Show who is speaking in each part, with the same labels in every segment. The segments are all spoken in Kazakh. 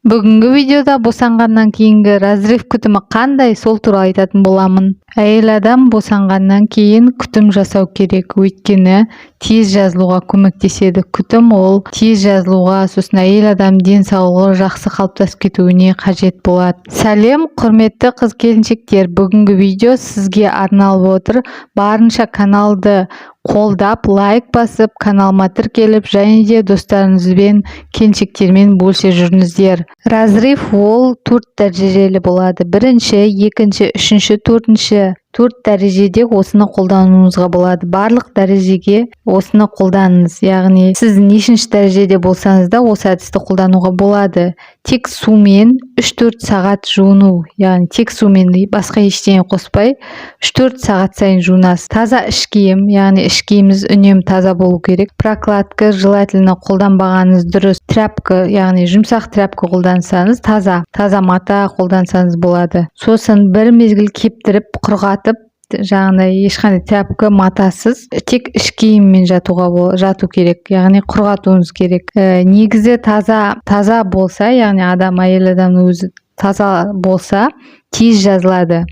Speaker 1: Бүгінгі видеода босанғаннан кейінгі разрыв күтімі қандай, сол туралы айтатын боламын. Әйел адам босанғаннан кейін күтім жасау керек, өйткені тез жазылуға көмектеседі. Күтім ол тез жазылуға, сосын әйел адам денсаулығы жақсы қалыптасып кетуіне қажет болады. Сәлем, құрметті қыз келіншектер! Бүгінгі видео сізге арналып отыр. Барынша каналды қолдап, лайк басып, каналыма тіркеліп және де достарыңызбен, келіншектермен бөлісе жүріңіздер. Разрыв ол төрт дәрежелі болады: бірінші, екінші, үшінші, төртінші. Төрт дәрежеде осыны қолдануыңызға болады. Барлық дәрежеге осыны қолданыңыз, яғни сіз нешінші дәрежеде болсаңыз да, осы әдісті қолдануға болады. Тек сумен 3-4 сағат жуыну, яғни тек сумен, басқа ештеңе қоспай, 3-4 сағат сайын жуынасыз. Таза іш киім, яғни іш киіміңіз үнемі таза болу керек. Прокладка желательно қолданбағаныңыз дұрыс. Тряпка, яғни жұмсақ тряпка қолдансаңыз, таза таза мата қолдансаңыз болады. Сосын бір мезгіл кептіріп, құрғатып, жаңағыдай ешқандай тряпка, матасыз, тек іш киіммен жату керек, яғни құрғатуыңыз керек. Негізі таза таза болса, яғни адам, әйел адамның өзі таза болса, тез жазылады.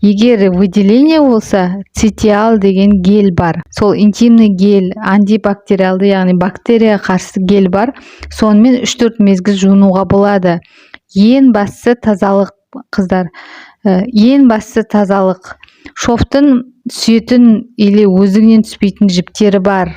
Speaker 1: Егер выделение болса, Цитиал деген гель бар, сол интимный гель, антибактериалды, яғни бактерияға қарсы гель бар, сонымен 3-4 мезгіл жуынуға болады. Ең бастысы тазалық, қыздар, ең бастысы тазалық. Шовтың түсетін или өздігінен түспейтін жіптері бар,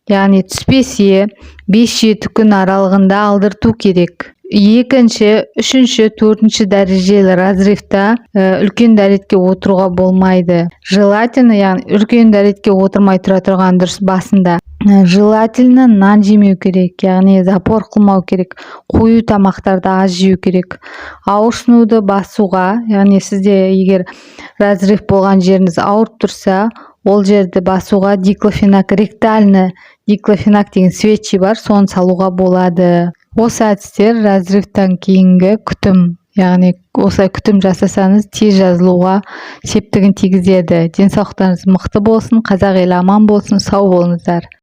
Speaker 1: яғни түспесе, 5-7 күн аралығында алдырту керек. Екінші, үшінші, төртінші дәрежелі разрывта үлкен дәретке отыруға болмайды желательно, яғни үлкен дәретке отырмай тұра тұрған дұрыс басында. Желательно нан жемеу керек, яғни запор қылмау керек, қою тамақтарды аз жеу керек. Ауырсынуды басуға, яғни сізде егер разрыв болған жеріңіз ауырып тұрса, ол жерді басуға диклофенак, ректальный диклофенак деген свечи бар, соны салуға болады. Осы әдістер разрывтан кейінгі күтім, яғни осылай күтім жасасаңыз, тез жазылуға септігін тигізеді. Денсаулықтарыңыз мықты болсын, қазақ елі аман болсын, сау болыңыздар!